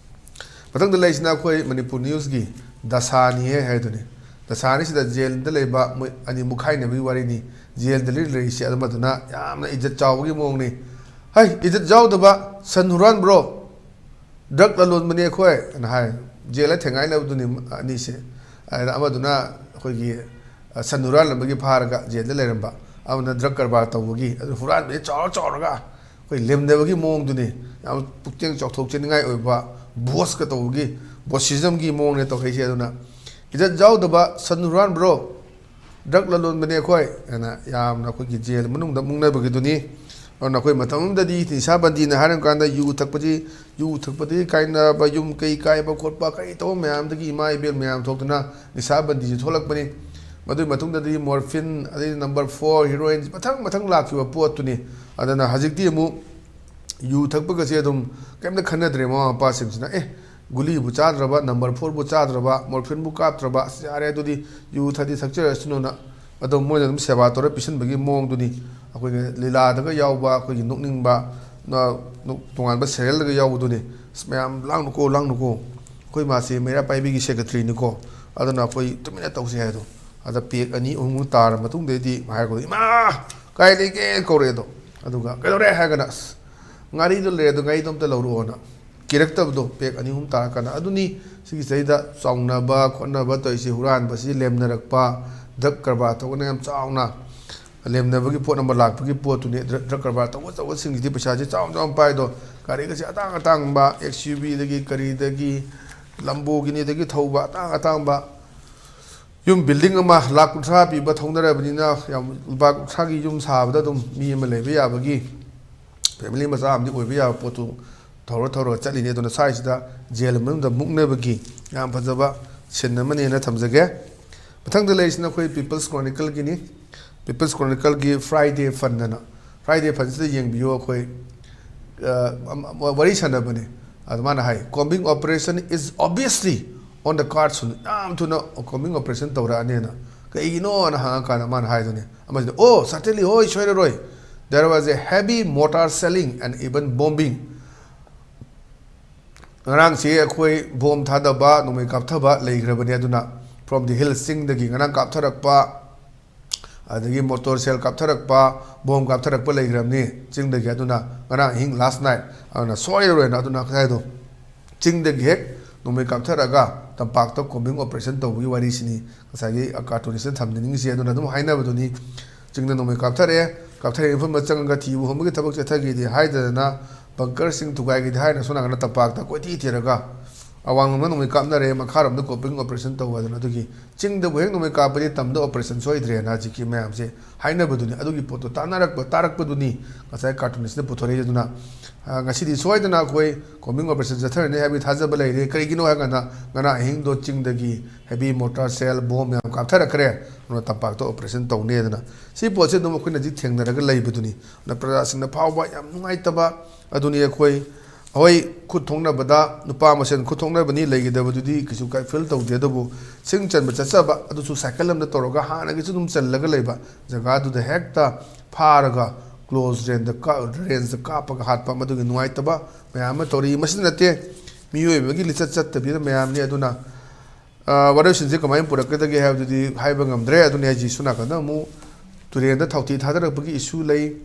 ꯃꯊꯪꯗ ꯂꯩꯔꯤꯁꯤꯅ ꯑꯩꯈꯣꯏ ꯃꯅꯤꯄꯨꯔ ꯅ꯭ꯌꯨꯁꯀꯤ ꯗꯁꯥꯅꯤꯍꯦ ꯍꯥꯏꯗꯨꯅꯤ꯫ ꯗꯁꯥꯅꯤꯁꯤꯗ ꯖꯦꯜꯗ ꯂꯩꯕ ꯃꯣꯏ ꯑꯅꯤ ꯃꯨꯛꯈꯥꯏꯅꯕꯒꯤ ꯋꯥꯔꯤꯅꯤ꯫ ꯖꯦꯜꯗ ꯂꯩꯔꯤꯁꯦ ꯑꯃꯗꯨꯅ ꯌꯥꯝꯅ ꯏꯖꯠ ꯆꯥꯎꯕꯒꯤ ꯃꯑꯣꯡꯅꯤ꯫ "ꯍꯩ, ꯏꯖꯠ ꯌꯥꯎꯗꯕ ꯁꯟ ꯍꯨꯔꯥꯟꯕ꯭ꯔꯣ? ꯗ꯭ꯔꯒ ꯂꯂꯣꯟꯕꯅꯦ ꯑꯩꯈꯣꯏ" ꯑꯅ ꯍꯥꯏ꯫ ꯖꯦꯜꯗ ꯊꯦꯡꯒꯥꯏꯅꯕꯗꯨꯅꯤ ꯑꯅꯤꯁꯦ꯫ ꯑꯗꯨꯅ ꯑꯃꯗꯨꯅ ꯑꯩꯈꯣꯏꯒꯤ, ꯑ, ꯁꯟ ꯍꯨꯔꯥꯟꯂꯝꯕꯒꯤ ꯐꯥꯔꯒ ꯖꯦꯜꯗ ꯂꯩꯔꯝꯕ, ꯑꯃꯅ ꯗ꯭ꯔꯒ ꯀꯔꯕꯥꯔ ꯇꯧꯕꯒꯤ, ꯑꯗꯨ ꯍꯨꯔꯥꯟꯕꯁꯦ ꯆꯥꯎꯔ ꯆꯥꯎꯔꯒ ꯑꯩꯈꯣꯏ ꯂꯦꯝꯅꯕꯒꯤ ꯃꯑꯣꯡꯗꯨꯅꯤ꯫ ꯌꯥꯝ ꯄꯨꯛꯆꯦꯜ ꯆꯥꯎꯊꯣꯛꯆꯅꯤꯡꯉꯥꯏ ꯑꯣꯏꯕ, ꯕꯣꯁꯀ ꯇꯧꯕꯒꯤ, ꯕꯣꯁꯤꯖꯝꯒꯤ ꯃꯑꯣꯡꯅꯦ ꯇꯧꯔꯛꯏꯁꯦ꯫ ꯑꯗꯨꯅ, "ꯏꯖꯠ ꯌꯥꯎꯗꯕ ꯁꯟ ꯍꯨꯔꯥꯟꯕ꯭ꯔꯣ? ꯗ꯭ꯔꯒ ꯂꯂꯣꯟꯕꯅꯦ ꯑꯩꯈꯣꯏ" ꯍꯥꯏꯅ ꯌꯥꯝꯅ ꯑꯩꯈꯣꯏꯒꯤ ꯖꯦꯜ ꯃꯅꯨꯡꯗ ꯃꯨꯛꯅꯕꯒꯤꯗꯨꯅꯤ꯫ ꯑꯗꯨꯅ ꯑꯩꯈꯣꯏ ꯃꯇꯝ ꯑꯃꯗꯗꯤ ꯅꯤꯁꯥ ꯕꯟꯗꯤꯅ ꯍꯥꯏꯔꯝ ꯀꯥꯟꯗ ꯌꯨ ꯊꯛꯄꯁꯤ, ꯌꯨ ꯊꯛꯄꯗꯒꯤ ꯀꯥꯏꯅꯕ, ꯌꯨꯝ ꯀꯩ ꯀꯥꯏꯕ ꯈꯣꯠꯄ, ꯀꯔꯤ ꯇꯧꯕ ꯃꯌꯥꯝꯗꯒꯤ ꯏꯃꯥ ꯏꯕꯦꯜ ꯃꯌꯥꯝ ꯊꯣꯛꯇꯨꯅ ꯅꯤꯁꯥ ꯕꯟꯗꯤꯁꯤ ꯊꯣꯛꯂꯛꯄꯅꯤ꯫ ꯃꯗꯨꯒꯤ ꯃꯇꯨꯡꯗꯗꯤ ꯃꯣꯔꯐꯤꯟ, ꯑꯗꯩ ꯅꯝꯕꯔ ꯐꯣꯔ, ꯍꯤꯔꯣꯏꯟ, ꯃꯊꯪ ꯃꯊꯪ ꯂꯥꯛꯈꯤꯕ ꯄꯣꯠꯇꯨꯅꯤ꯫ ꯑꯗꯨꯅ ꯍꯧꯖꯤꯛꯇꯤ ꯑꯃꯨꯛ ꯌꯨ ꯊꯛꯄꯒꯁꯦ ꯑꯗꯨꯝ ꯀꯩꯝꯇ ꯈꯟꯅꯗ꯭ꯔꯦ꯫ ꯃꯃꯥ ꯃꯄꯥꯁꯤꯡꯁꯤꯅ, "ꯑꯦ, ꯒꯨꯂꯤꯕꯨ ꯆꯥꯗ꯭ꯔꯕ, ꯅꯝꯕꯔ ꯐꯣꯔꯕꯨ ꯆꯥꯗ꯭ꯔꯕ, ꯃꯣꯔꯐꯤꯟꯕꯨ ꯀꯥꯞꯇ꯭ꯔꯕ, ꯑꯁ, ꯌꯥꯔꯦ, ꯑꯗꯨꯗꯤ ꯌꯨ ꯊꯛꯇꯤ ꯊꯛꯆꯔꯁꯅꯨꯅ" ꯑꯗꯨꯝ ꯃꯣꯏꯅ ꯑꯗꯨꯝ ꯁꯦꯕꯥ ꯇꯧꯔ ꯄꯤꯁꯟꯕꯒꯤ ꯃꯑꯣꯡꯗꯨꯅꯤ꯫ ꯑꯩꯈꯣꯏꯅ ꯂꯤꯂꯥꯗꯒ ꯌꯥꯎꯕ, ꯑꯩꯈꯣꯏꯒꯤ ꯅꯣꯛꯅꯤꯡꯕ, ꯅ-, ꯅꯣꯛ-, ꯇꯣꯉꯥꯟꯕ ꯁꯦꯔꯤꯌꯦꯜꯗꯒ ꯌꯥꯎꯕꯗꯨꯅꯤ꯫ "ꯑꯁ, ꯃꯌꯥꯝ ꯂꯥꯡꯅꯨꯀꯣ, ꯂꯥꯡꯅꯨꯀꯣ, ꯑꯩꯈꯣꯏ ꯃꯥꯁꯦ ꯃꯩꯔꯥ ꯄꯥꯏꯕꯤꯒꯤ ꯁꯦꯀ꯭ꯔꯦꯇꯔꯤꯅꯤꯀꯣ꯫ ꯑꯗꯨꯅ ꯑꯩꯈꯣꯏ ꯇꯨꯃꯤꯟꯅ ꯇꯧꯁꯤ ꯍꯥꯏꯗꯣ꯫ ꯑꯗ ꯄꯦꯛ ꯑꯅꯤ ꯑꯍꯨꯝꯃꯨꯛ ꯇꯥꯔ ꯃꯇꯨꯡꯗꯩꯗꯤ ꯍꯥꯏꯔꯛꯄꯗꯣ, "ꯏꯃꯥ, ꯀꯥꯏ ꯂꯩꯒꯦ?" ꯀꯧꯔꯛꯑꯦ ꯑꯗꯣ꯫ ꯑꯗꯨꯒ, "ꯀꯩꯗꯧꯔꯦ?" ꯍꯥꯏꯔꯒꯅ, "ꯑꯁ, ꯉꯥꯔꯤꯗꯣ ꯂꯩꯔꯦ, ꯑꯗꯣ ꯉꯥꯔꯤꯗꯣ ꯑꯝꯇ ꯂꯧꯔꯛꯑꯣꯅ" ꯀꯤꯔꯛꯇꯕꯗꯣ꯫ ꯄꯦꯛ ꯑꯅꯤ ꯑꯍꯨꯝ ꯇꯥꯔꯀꯥꯟꯗ ꯑꯗꯨꯅꯤ ꯁꯤꯒꯤ ꯆꯍꯤꯗ ꯆꯥꯎꯅꯕ ꯈꯣꯠꯅꯕ ꯇꯧꯔꯤꯁꯤ, ꯍꯨꯔꯥꯟꯕꯁꯤ, ꯂꯦꯝꯅꯔꯛꯄ, ꯗ꯭ꯔꯒ ꯀꯔꯕꯥꯔ ꯇꯧꯗꯅ ꯌꯥꯝ ꯆꯥꯎꯅ ꯂꯦꯝꯅꯕꯒꯤ ꯄꯣꯠ ꯑꯃ ꯂꯥꯛꯄꯒꯤ ꯄꯣꯠꯇꯨꯅꯤ꯫ ꯗ꯭ꯔ-, ꯗ꯭ꯔꯒ ꯀꯔꯕꯥꯔ ꯇꯧꯕ ꯑꯆꯧꯕꯁꯤꯡꯁꯤꯗꯤ ꯄꯩꯁꯥꯁꯤ ꯆꯥꯎꯅ ꯆꯥꯎꯅ ꯄꯥꯏꯗꯣ꯫ ꯒꯥꯔꯤꯒꯁꯦ ꯑꯇꯥꯡ ꯑꯇꯥꯡꯕ, ꯑꯦꯛꯁ ꯌꯨ ꯚꯤꯗꯒꯤ ꯀꯔꯤꯗꯒꯤ, ꯂꯝꯕꯣꯒꯤꯅꯤꯗꯒꯤ ꯊꯧꯕ ꯑꯇꯥꯡ ꯑꯇꯥꯡꯕ, ꯌꯨꯝ ꯕꯤꯜꯗꯤꯡ ꯑꯃ ꯂꯥꯈ ꯀꯨꯟꯊ꯭ꯔꯥ ꯄꯤꯕ ꯊꯧꯅꯔꯕꯅꯤꯅ, ꯌꯥꯝ, ꯂꯨꯄꯥ ꯀꯨꯟꯊ꯭ꯔꯥꯒꯤ ꯌꯨꯝ ꯁꯥꯕꯗ ꯑꯗꯨꯝ ꯃꯤ ꯑꯃ ꯂꯩꯕ ꯌꯥꯕꯒꯤ, ꯐꯦꯃꯤꯂꯤ ꯃꯆꯥ ꯑꯃꯗꯤ ꯑꯣꯏꯕ ꯌꯥꯕ ꯄꯣꯠꯇꯨ ꯊꯧꯔ ꯊꯧꯔꯒ ꯆꯠꯂꯤꯅꯤ꯫ ꯑꯗꯨꯅ ꯁ꯭ꯋꯥꯏꯁꯤꯗ ꯖꯦꯜ ꯃꯅꯨꯡꯗ ꯃꯨꯛꯅꯕꯒꯤ ꯌꯥꯝ ꯐꯖꯕ ꯁꯤꯟ ꯑꯃꯅꯦꯅ ꯊꯝꯖꯒꯦ꯫ ꯃꯊꯪꯗ ꯂꯩꯔꯤꯁꯤꯅ ꯑꯩꯈꯣꯏ ꯄꯤꯄꯜꯁ ꯀ꯭ꯔꯣꯅꯤꯀꯜꯒꯤꯅꯤ꯫ ꯄꯤꯄꯜꯁ ꯀ꯭ꯔꯣꯅꯤꯀꯜꯒꯤ ꯐ꯭ꯔꯥꯏꯗꯦ ꯐꯟ ꯑꯅ, ꯐ꯭ꯔꯥꯏꯗꯦ ꯐꯟꯁꯤꯗ ꯌꯦꯡꯕꯤꯌꯨ꯫ ꯑꯩꯈꯣꯏ, ꯑ, ꯑꯝ-, ꯑꯝ-, ꯋꯥꯔꯤ ꯁꯥꯟꯅꯕꯅꯦ꯫ ꯑꯗ ꯃꯥꯅ ꯍꯥꯏ, "Combing operation is obviously on the cards soon." ꯌꯥꯝ ꯊꯨꯅ ꯀꯣꯝꯕꯤꯡ ꯑꯣꯄꯔꯦꯁꯟ ꯇꯧꯔꯛꯑꯅꯦꯅ꯫ ꯀꯩꯒꯤꯅꯣꯅ ꯍꯪꯉꯀꯥꯟꯗ ꯃꯥꯅ ꯍꯥꯏꯗꯨꯅꯦ꯫ ꯑꯃꯁꯤꯅ, "Oh, certainly, ꯍꯣꯏ, ꯁꯣꯏꯔꯔꯣꯏ꯫ There was a heavy mortar shelling and even bombing." ꯉꯔꯥꯡꯁꯤ ꯑꯩꯈꯣꯏ ꯕꯣꯝ ꯊꯥꯗꯕ, ꯅꯣꯡꯃꯩ ꯀꯥꯞꯊꯕ ꯂꯩꯈ꯭ꯔꯕꯅꯤ꯫ ꯑꯗꯨꯅ from the hills, ꯆꯤꯡꯗꯒꯤ ꯉꯔꯥꯡ ꯀꯥꯞꯊꯔꯛꯄ, ꯑꯗꯒꯤ ꯃꯣꯇꯣꯔ ꯁꯦꯜ ꯀꯥꯞꯊꯔꯛꯄ, ꯕꯣꯝ ꯀꯥꯞꯊꯔꯛꯄ ꯂꯩꯈ꯭ꯔꯕꯅꯤ ꯆꯤꯡꯗꯒꯤ꯫ ꯑꯗꯨꯅ ꯉꯔꯥꯡ ꯑꯍꯤꯡ, last night, ꯑꯗꯨꯅ ꯁꯣꯏꯔꯔꯣꯏꯅ꯫ ꯑꯗꯨꯅ ꯉꯁꯥꯏꯗꯣ ꯆꯤꯡꯗꯒꯤ ꯍꯦꯛ ꯅꯣꯡꯃꯩ ꯀꯥꯞꯊꯔꯛꯑꯒ ꯇꯝꯄꯥꯛꯇ ꯀꯣꯝꯕꯤꯡ ꯑꯣꯄꯔꯦꯁꯟ ꯇꯧꯕꯒꯤ ꯋꯥꯔꯤꯁꯤꯅꯤ ꯉꯁꯥꯏꯒꯤ ꯀꯥꯔꯇꯨꯅꯤꯁꯅ ꯊꯝꯖꯅꯤꯡꯉꯤꯁꯤ꯫ ꯑꯗꯨꯅ ꯑꯗꯨꯝ ꯍꯥꯏꯅꯕꯗꯨꯅꯤ, ꯆꯤꯡꯗ ꯅꯣꯡꯃꯩ ꯀꯥꯞꯊꯔꯛꯑꯦ, ꯀꯥꯞꯊꯔꯛꯑꯦ, ꯃꯐꯝꯗ ꯆꯪꯉꯒ ꯊꯤꯕ ꯍꯨꯝꯕꯒꯤ ꯊꯕꯛ ꯆꯠꯊꯈꯤꯗꯤ ꯍꯥꯏꯗꯗꯅ, ꯕꯪꯀꯔꯁꯤꯡ ꯊꯨꯒꯥꯏꯒꯤꯗꯤ ꯍꯥꯏꯅ ꯁꯣꯝ ꯅꯥꯀꯟꯗ ꯇꯝꯄꯥꯛꯇ ꯀꯣꯏꯊꯤ ꯊꯤꯔꯒ, ꯑꯋꯥꯡꯂꯣꯝꯗ ꯅꯣꯡꯃꯩ ꯀꯥꯞꯅꯔꯦ, ꯃꯈꯥꯔꯣꯝꯗ ꯀꯣꯝꯕꯤꯡ ꯑꯣꯄꯔꯦꯁꯟ ꯇꯧꯕ ꯍꯥꯏꯗꯅ꯫ ꯑꯗꯨꯒꯤ ꯆꯤꯡꯗꯕꯨ ꯍꯦꯛ ꯅꯣꯡꯃꯩ ꯀꯥꯞꯄꯗꯤ ꯇꯝꯗ ꯑꯣꯄꯔꯦꯁꯟ ꯁꯣꯏꯗ꯭ꯔꯦꯅ ꯍꯧꯖꯤꯛꯀꯤ ꯃꯌꯥꯝꯁꯦ ꯍꯥꯏꯅꯕꯗꯨꯅꯤ꯫ ꯑꯗꯨꯒꯤ ꯄꯣꯠꯇꯣ ꯇꯥꯟꯅꯔꯛꯄ, ꯇꯥꯔꯛꯄꯗꯨꯅꯤ ꯉꯁꯥꯏ ꯀꯥꯔꯇꯨꯅꯤꯁꯅ ꯄꯨꯊꯣꯔꯛꯏꯁꯦ꯫ ꯑꯗꯨꯅ, ꯑ, ꯉꯁꯤꯗꯤ ꯁꯣꯏꯗꯅ ꯑꯩꯈꯣꯏ ꯀꯣꯝꯕꯤꯡ ꯑꯣꯄꯔꯦꯁꯟ ꯆꯠꯊꯔꯅꯤ ꯍꯥꯏꯕꯒꯤ ꯊꯥꯖꯕ ꯂꯩꯔꯦ꯫ ꯀꯔꯤꯒꯤꯅꯣ ꯍꯥꯏꯔꯀꯥꯟꯗ ꯉꯔꯥꯡ ꯑꯍꯤꯡꯗꯣ ꯆꯤꯡꯗꯒꯤ heavy mortar shell, ꯕꯣꯝ ꯌꯥꯝ ꯀꯥꯞꯊꯔꯛꯈ꯭ꯔꯦ, ꯑꯗꯨꯅ ꯇꯝꯄꯥꯛꯇ ꯑꯣꯄꯔꯦꯁꯟ ꯇꯧꯅꯤ꯫ ꯑꯗꯨꯅ ꯁꯤ ꯄꯣꯠꯁꯦ ꯑꯗꯨꯝ ꯑꯩꯈꯣꯏꯅ ꯍꯧꯖꯤꯛ ꯊꯦꯡꯅꯔꯒ ꯂꯩꯕꯗꯨꯅꯤ꯫ ꯑꯗꯨꯅ ꯄ꯭ꯔꯖꯥꯁꯤꯡꯅ ꯐꯥꯎꯕ ꯌꯥꯝ ꯅꯨꯡꯉꯥꯏꯇꯕ ꯑꯗꯨꯅꯤ꯫ ꯑꯩꯈꯣꯏ, ꯍꯣꯏ, ꯈꯨꯠ ꯊꯣꯛꯅꯕꯗ ꯅꯨꯄꯥ ꯃꯁꯦꯟ ꯈꯨꯠ ꯊꯣꯛꯅꯕꯅꯤ, ꯂꯩꯒꯗꯕꯗꯨꯗꯤ ꯀꯩꯁꯨ ꯀꯥꯏ ꯐꯤꯜ ꯇꯧꯗꯦ꯫ ꯑꯗꯨꯕꯨ ꯁꯤꯡ ꯆꯟꯕ ꯆꯠꯆꯕ ꯑꯗꯨꯁꯨ ꯁꯥꯏꯀꯜ ꯑꯃꯗ ꯇꯧꯔꯒ ꯍꯥꯟꯅꯒꯤꯁꯨ ꯑꯗꯨꯝ ꯆꯜꯂꯒ ꯂꯩꯕ ꯖꯒꯥꯗꯨꯗ ꯍꯦꯛꯇ ꯐꯥꯔꯒ ꯀ꯭ꯂꯣꯖ ꯔꯦꯟꯖꯇ ꯀꯥ-, ꯔꯦꯟꯖꯇ ꯀꯥꯞꯄꯒ ꯍꯥꯠꯄ, ꯃꯗꯨꯒꯤ ꯅꯨꯡꯉꯥꯏꯇꯕ ꯃꯌꯥꯝ ꯑꯃ ꯇꯧꯔꯤ꯫ ꯃꯁꯤ ꯅꯠꯇꯦ, ꯃꯤꯑꯣꯏꯕꯒꯤ ꯂꯤꯆꯠ ꯆꯠꯇꯕꯤꯗ ꯃꯌꯥꯝꯅꯤ꯫ ꯑꯗꯨꯅ, ꯑ, ꯋꯥꯔꯣꯏꯁꯤꯟꯁꯦ ꯀꯃꯥꯏꯅ ꯄꯨꯔꯛꯀꯗꯒꯦ ꯍꯥꯏꯕꯗꯨꯗꯤ ꯍꯥꯏꯕ ꯉꯝꯗ꯭ꯔꯦ꯫ ꯑꯗꯨꯅ ꯑꯩꯁꯤ ꯁꯣꯝ ꯅꯥꯀꯟꯗ ꯑꯃꯨꯛ ꯇꯨꯔꯦꯟꯗ ꯊꯥꯎꯊꯤ ꯊꯥꯗꯔꯛꯄꯒꯤ issue ꯂꯩ,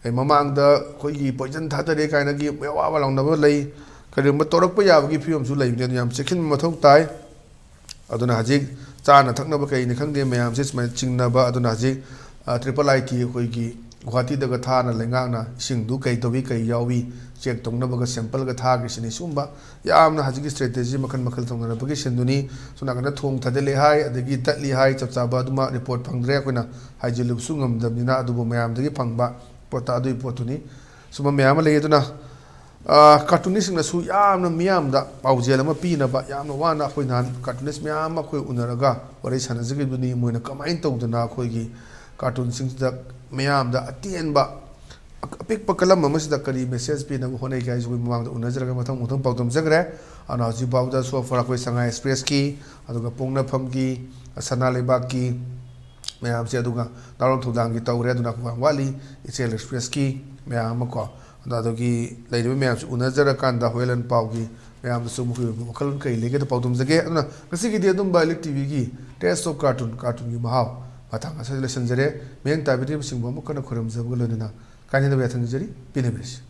ꯑꯩ ꯃꯃꯥꯡꯗ ꯑꯩꯈꯣꯏꯒꯤ poison ꯊꯥꯗꯔꯦ ꯀꯥꯏꯅꯒꯤ ꯑꯋꯥꯕ ꯂꯥꯎꯅꯕ ꯂꯩ꯫ ꯀꯔꯤꯒꯨꯝꯕ ꯇꯧꯔꯛꯄ ꯌꯥꯕꯒꯤ ꯐꯤꯕꯝꯁꯨ ꯂꯩꯕꯅꯤ꯫ ꯑꯗꯨꯅ ꯌꯥꯝ ꯆꯦꯛꯁꯤꯟꯕ ꯃꯊꯧ ꯇꯥꯏ꯫ ꯑꯗꯨꯅ ꯍꯧꯖꯤꯛ ꯆꯥꯅ ꯊꯛꯅꯕ ꯀꯩꯅꯤ ꯈꯪꯗꯦ, ꯃꯌꯥꯝꯁꯦ ꯁꯨꯃꯥꯏꯅ ꯆꯤꯡꯅꯕ꯫ ꯑꯗꯨꯅ ꯍꯧꯖꯤꯛ, ꯑ, triple I T ꯑꯩꯈꯣꯏꯒꯤ ꯒꯨꯍꯥꯇꯤꯗꯒ ꯊꯥꯅ ꯂꯩꯉꯥꯛꯅ ꯏꯁꯤꯡꯗꯨ ꯀꯩ ꯇꯧꯏ, ꯀꯩ ꯌꯥꯎꯏ, check ꯇꯧꯅꯕꯒ sample ꯒ ꯊꯥꯈ꯭ꯔꯤꯁꯤꯅꯤ꯫ ꯁꯤꯒꯨꯝꯕ ꯌꯥꯝꯅ ꯍꯧꯖꯤꯛꯀꯤ strategy ꯃꯈꯜ ꯃꯈꯜ ꯇꯧꯅꯔꯛꯄꯒꯤ ꯁꯤꯟꯗꯨꯅꯤ꯫ ꯁꯣꯝ ꯅꯥꯀꯟꯗ ꯊꯣꯡ ꯊꯥꯗꯠꯂꯦ ꯍꯥꯏ, ꯑꯗꯒꯤ ꯇꯠꯂꯤ ꯍꯥꯏ, ꯆꯞ ꯆꯥꯕ ꯑꯗꯨꯃ report ꯐꯪꯗ꯭ꯔꯦ, ꯑꯩꯈꯣꯏꯅ ꯍꯥꯏꯖꯤꯜꯂꯨꯕꯁꯨ ꯉꯝꯗꯕꯅꯤꯅ꯫ ꯑꯗꯨꯕꯨ ꯃꯌꯥꯝꯗꯒꯤ ꯐꯪꯕ ꯄꯣꯠꯇ ꯑꯗꯨꯒꯤ ꯄꯣꯠꯇꯨꯅꯤ꯫ ꯁꯨꯝꯕ ꯃꯌꯥꯝ ꯑꯃ ꯂꯩ꯫ ꯑꯗꯨꯅ, ꯑ, cartoonist ꯁꯤꯡꯅꯁꯨ ꯌꯥꯝꯅ ꯃꯤꯌꯥꯝꯗ ꯄꯥꯎꯖꯦꯜ ꯑꯃ ꯄꯤꯅꯕ ꯌꯥꯝꯅ ꯋꯥꯅ ꯑꯩꯈꯣꯏ ꯅꯍꯥꯟ cartoonist ꯃꯌꯥꯝ ꯑꯃ ꯑꯩꯈꯣꯏ ꯎꯅꯔꯒ ꯋꯥꯔꯤ ꯁꯥꯟꯅꯖꯈꯤꯕꯗꯨꯅꯤ꯫ ꯃꯣꯏꯅ ꯀꯃꯥꯏꯅ ꯇꯧꯗꯅ ꯑꯩꯈꯣꯏꯒꯤ cartoon ꯁꯤꯡꯁꯤꯗ ꯃꯤꯌꯥꯝꯗ ꯑꯇꯦꯟꯕ ꯑꯄꯤꯛꯄ ꯀꯂꯝ ꯑꯃꯁꯤꯗ ꯀꯔꯤ message ꯄꯤꯅꯕ ꯍꯣꯠꯅꯩꯒꯦ ꯍꯥꯏꯁꯤ ꯑꯩꯈꯣꯏ ꯃꯃꯥꯡꯗ ꯎꯅꯖꯔꯒ ꯃꯊꯪ ꯃꯊꯪ ꯄꯥꯎꯗꯝꯖꯈ꯭ꯔꯦ꯫ ꯑꯗꯨꯅ ꯍꯧꯖꯤꯛ ꯐꯥꯎꯕꯗ so far ꯑꯩꯈꯣꯏ ꯁꯉꯥꯏ Express ꯀꯤ, ꯑꯗꯨꯒ ꯄꯣꯛꯅꯐꯝꯒꯤ, ꯁꯅꯥ ꯂꯩꯕꯥꯛꯀꯤ ꯃꯌꯥꯝꯁꯦ, ꯑꯗꯨꯒ ꯅꯥꯔꯣꯟ ꯊꯧꯗꯥꯡꯒꯤ ꯇꯧꯔꯦ꯫ ꯑꯗꯨꯅ ꯑꯩꯈꯣꯏ ꯌꯥꯝ ꯋꯥꯠꯂꯤ, ꯏꯆꯦꯜ Express ꯀꯤ ꯃꯌꯥꯝ ꯑꯃ ꯀꯣ꯫ ꯑꯗꯣ ꯑꯗꯨꯒꯤ ꯂꯩꯔꯤꯕ ꯃꯌꯥꯝꯁꯤ ꯎꯅꯖꯔꯀꯥꯟꯗ ꯍꯣꯌꯦꯂꯟ ꯄꯥꯎꯒꯤ ꯃꯌꯥꯝꯗꯁꯨ ꯃꯈꯣꯏꯒꯤ ꯑꯣꯏꯕ ꯋꯥꯈꯜꯂꯣꯟ ꯀꯔꯤ ꯂꯩꯒꯦꯗ ꯄꯥꯎꯗꯝꯖꯒꯦ꯫ ꯑꯗꯨꯅ ꯉꯁꯤꯒꯤꯗꯤ ꯑꯗꯨꯝ ꯕꯥꯏꯂꯤꯛ ꯇꯤꯚꯤꯒꯤ Taste of Cartoon, cartoon ꯒꯤ ꯃꯍꯥꯎ ꯃꯇꯥꯡ ꯑꯁꯤꯗ ꯂꯣꯏꯁꯤꯟꯖꯔꯦ꯫ ꯃꯤꯠꯌꯦꯡ ꯇꯥꯕꯤꯔꯤꯕꯁꯤꯡꯕꯨ ꯑꯃꯨꯛ ꯍꯟꯅ ꯈꯨꯔꯨꯝꯖꯕꯒ ꯂꯣꯏꯅꯅ ꯀꯥꯏꯅꯗꯕ ꯌꯥꯊꯪ ꯅꯤꯖꯔꯤ꯫ ꯄꯦꯟꯅꯕꯤꯔꯁꯤ꯫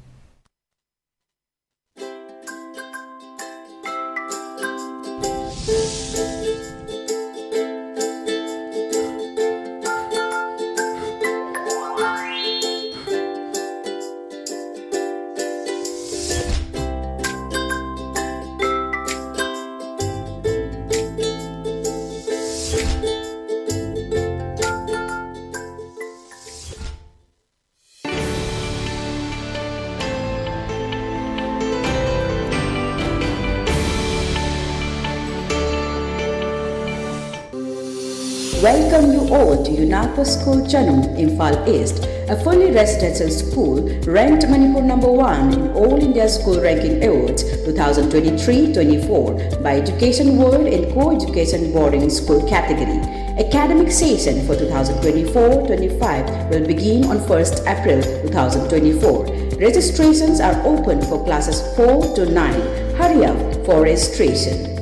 Welcome you all to UNAPA School Chanum, Imphal East, a fully residential school ranked Manipur number one in All India School Ranking Awards two thousand twenty-three twenty-four by Education World in Co-Education Boarding School category. Academic session for two thousand twenty-four twenty-five will begin on first April two thousand twenty-four. Registrations are open for classes four to nine. Hurry up for registration.